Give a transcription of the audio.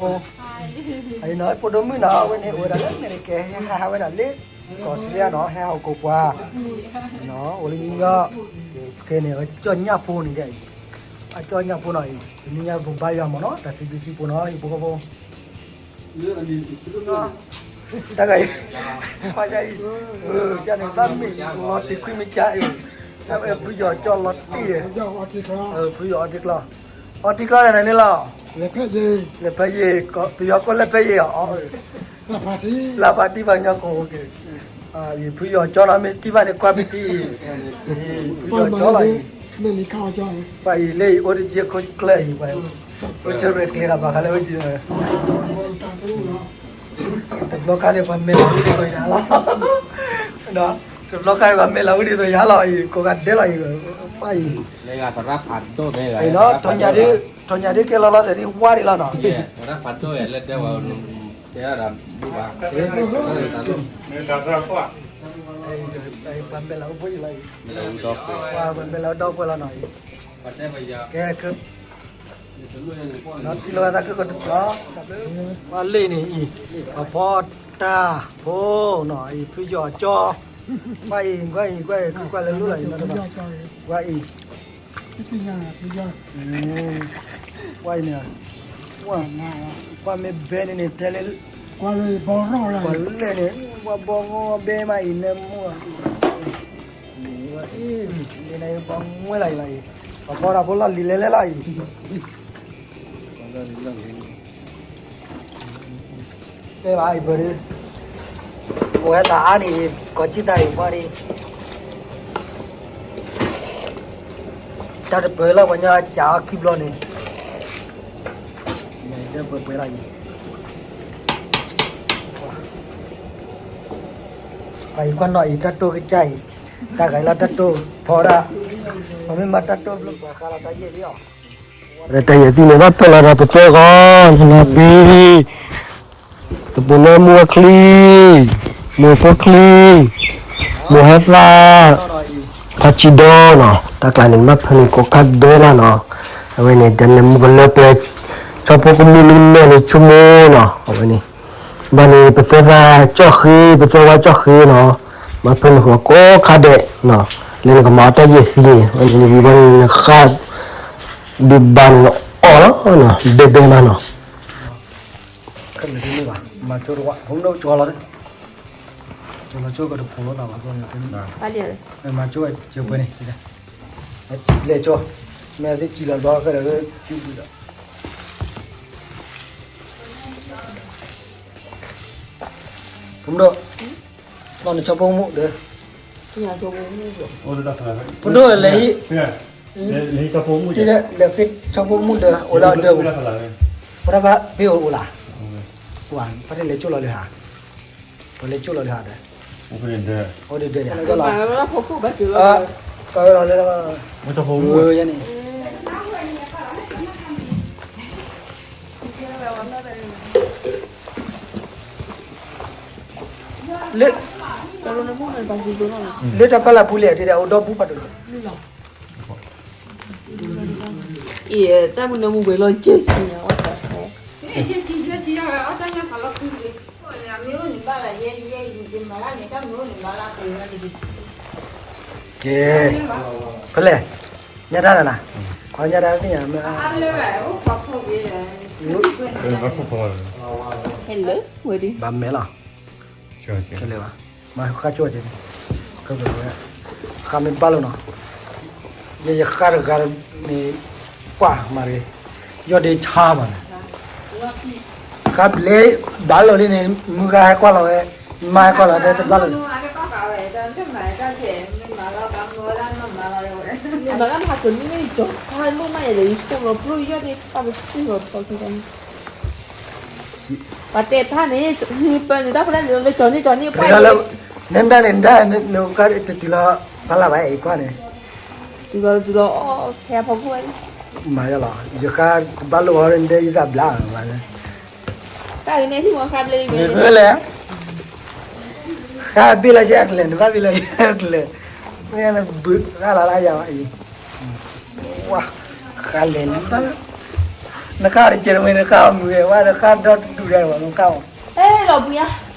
ဖိ, အံၤနီၤ ဖိဒိၣ်မုၣ်နီၤ အဝဲန့ၣ် အိၣ်ဝဲဒၣ်လၢအမဲရကၤ ဟဲဟးဝဲဒၣ်လၢ ကီၢ်စထြ့လယါနီၤ ဟဲဟီၣ်ခိၣ်ပှၤနီၤ အိၣ်လၢနယူယီၣ် ခဲန့ၣ် အကၠီၣ်ညၣ်ဖိန့ၣ်ဒ်အံၤ, အကၠီၣ်ညၣ်ဖိနီၤအံၤ တနံၤညါပဘါယွၤမ့ၢ်နီၤ တၢ်စံးဘျုးစံးဖှိၣ်နီၤ ယဖိကဖိ တၢ်ဂၤအံၤ ခွါယါအံၤ ကန့ၣ် ဘၣ်မ့ၢ်လီၤတံၢ်ခွံမ့ၢ်ကါအံၤ ဖုယီၤကၠီလီၤတံၢ်, ဖုယီၤအီထံကျီ, အီထံကျီန့ၣ်န့ၣ်လီၤ, လဲၤဖဲယံၤ, ပယီၤကိးလဲၤဖဲယံၤအီၤ, လၢပှၤတံၢ်ဘၣ်ညီကိးက့ၤ, ဖုယီၤကၠီနီၤ မ့ၢ်တံၢ်ဘၣ်န့ၣ် ကွၢ်မ့ၢ်တံၢ်အံၤ, ဖုယီၤကၠီလီၤအံၤ, ပှၤအံၤလၢအံၤ အိၣ်တက့ၢ်ခိၣ်ကျၢၢ်အံၤ ပှၤ အိၣ်ဆၢရဲၣ်ကျဲၤဒီးဘၣ်ဃးလၢဝဲက့ၤ တဘျီခါန့ၣ် ပှၤမဲာ်လီၤဝံဒ်သိးယၤလီၤ, တဘျီခါန့ၣ် ပှၤမဲာ်လီၤဝံဒ်သိးယၤလီၤအံၤ ကိးဂၤဒဲးလီၤအံၤ, ပှၤအံၤ, အံၤနီၤ ထီၣ်ညါဒ် ထီၣ်ညါဒ်ကဲလီၤလီၤတၢ်ဒ်ဝါဒံးလီၤနီၤ, ပှၤမဲာ်လီၤဝံဒ်သိးယၤလီၤအံၤ, ပှၤမဲာ်လီၤဝံဒ်သိးယၤလီၤအံၤ, ကဲ နီၤ ထံၣ်လိာ်သးခုကတၢၢ်, ပှၤလ့ၣ်န့ၣ်အံၤ, ပှၤဖီတၢ်ဖိနီၤ အံၤ ဖုယီၤကၠီ, ကွၢ်အံၤ ကွၢ်အံၤ ကွၢ်အံၤ ကွၢ်လၢလူလီၤအံၤ, ကွၢ်အံၤ, ကွၢ်အံၤန့ၣ်, ကွၢ်မ့ၢ်ဘဲန့ၣ်န့ၣ် တဲလၢ, ကွၢ်လၢ, ပှၤလဲၣ်န့ၣ် ပှၤဘီဂီၢ်ဘဲမးအံၤ နၢမူ ပှၤဖီတၢ်ဖိလီၢ်လံၤလဲၤလဲၤလီၤအံၤ, တဲဘၣ်အံၤပၢၢ်ဒုး, ပဝဲတၢ်အါန့ၣ် ကီၢ်ကၠံတၢ်အံၤပှၤဒံး, တၢ်တပၢၢ်လီၤပှၤညီကးအီၤခံဘျီန့ၣ်, ပှဲၤပှဲၤလီၤအံၤ ပှၤအံၤကွၢ်နီၣ်အံၤ တၢ်တိၢ်ကစၢ်အံၤ, တၢ်ဂၤလၢတၢ်တိၢ်ဖီဒၣ်, ပှၤမ့ၢ်မၤတၢ်တိၢ်ဘျီ ပှၤဃးလီၤတၢ်ယဲၢ်လံအီၤ, တၢ်ယဲၢ်သံန့ၣ် ဘၣ်ပၢၢ်လီၤဒီးပသၢဂီၤ, နနၤဘံ, သပူၤနၢမူအချံ, မိၢ်ဖိချံ, မိၢ်ဟဲသၣ်, ဖါဆံဒီနီၤ, တၢ်ကျါန့ၣ် ဘၣ်ဖၢန့ၣ်ကိးခါဒဲးလီၤနီၤ, အဝဲန့ၣ် တနၢမူကလၢပျဲ, ဆီဖိကမူလၢနဲၣ်န့ၣ် ဆိကမိၣ်နီၤ, အဝဲန့ၣ် ဘၣ်န့ၣ် ပသၢသၣ်ကၠီၣ်ဃ့ ပသၢဝါကၠီၣ်ဃ့နီၤ, ဘၣ်ဖၢန့ၣ်ဃီကိးခါဒဲးနီၤ, လၢနကမၤအီၤတၢ်ယဲၢ်သံန့ၣ် ဝဲန့ၣ်ဝံၤဘၣ်န့ၣ် နဃၣ်ဒုးဘၣ်န့ၣ် နအီၣ်လီၤနီၤ, ဘဲဘဲမးနီၤ, မၤဆိတဝါ ဖိမုၣ်ဒိၣ် ကၠီလီၤ, ကၠီလီၤဆိကတဖိလိာ်သးဘၣ်, မၤဆိကဲပှဲၤန့ၣ်, လဲၤကၠီ, မ့ၢ်သ့ၣ်ကၠီလီၤဘျီဃဲဒီး ကၠူဘုဒီး ဖိမုၣ်ဒိၣ်, လီၤနဆီဖိမုၣ်ဒီး, ဖိဒိၣ်လဲၤဟံး, လဲၤဃ့ဆီဖိမုၣ်ဒီး အိၣ်လၢအဒၢးပူၤ, ဖိဒၣ်ဘၣ်ဖဲအိၣ်အိၣ်လၢ်, ပှၤဖါတလဲၤကၠိလီၤလၢဟါ, ပလဲၤကၠိလီၤလၢဟါဒီး, အိၣ်ဒၢးဒၢး, ကီလီၤလၢ, ယန့ၣ် လၢတၢ်ပၢ်လၢ်ပူၤလဲၣ် တဲဒၣ်အိၣ်ဒီပူၤပာ်တလီၤ, အံၤ တၢ်မုၢ်နၢမူဝဲလီၤယဲၢ်ဆံညါ, ကဲ, ဖဲလဲၣ်, ညါတၢ်နၤ, ခွါညါတၢ်သ့ၣ်ညါမ့ၢ်, ဘၣ်မဲာ်လီၤ, ခဲလၢာ်ဘၣ်, မၤဃါကၠိဝဲ, ဃါမ့ၢ်ဘၣ်လိာ်နီၤ, ယဲယဃါတဂၤန့ၣ်, ကွၢ်မၤတဂ့ၤ, ယီၢ်ဒ့ဆါမးန့ၣ်, ဃါဘျဲဘၣ်လိာ်လံန့ၣ် မုၢ်ဂၤဟဲကွၢ်လီၤဝဲ, မါဟဲကွၢ်လီၤတဲတဘၣ်လိာ်, မၤလၢမၤကနံၣ်န့ၣ် ကၠီဖးလိၣ်မးယဲဒီး ယဆိကမိၣ်ပျိယီၢ်ဒ့ဆါပသ့ၣ်လီၤ ပှၤခံဂၤန့ၣ် ပှၤတဲဖးန့ၣ် ပၢနုာ်တၢ်ဖိတၢ်လံၤလၢကၠီၤန့ၣ်ကၠီၤန့ၣ်ပှၤ, နဒၣ်န့ၣ်ဒၣ်နကတတုၤလီၤ, ဖးလၢ်ဘၣ်အံၤကွၢ်န့ၣ်, တုၤလီၤတုၤလီၤအီၣ်ဖဲအဖီခိၣ်, မၤယလီၤ ယဃါတဘၣ်လိာ်အီၤဒီးယသးဘျါမး, တၢ်ဂ့ၤန့ၣ်ဟံၣ်မီၤဃါဘျဲအံၤမ့ၢ်လဲၣ်, ဃါဘ့ၣ်လီၤယဲၢ်ကလဲၣ် နဘၣ်ဘ့ၣ်လီၤယဲၢ်ကလဲၣ်, မ့ၢ်နဘုးဃါလီၤလၢယၤဘၣ်အံၤ, ဝါ, ဃါလဲၤလံ, နဃၣ်တကဲတဝဲ နဃၣ်မုာ်ဝဲ နဃၣ်ဒီဒူၣ်ဒဲးဝဲ နဃၣ်ဝဲ, အဲ လီၤဘှံးဧါ,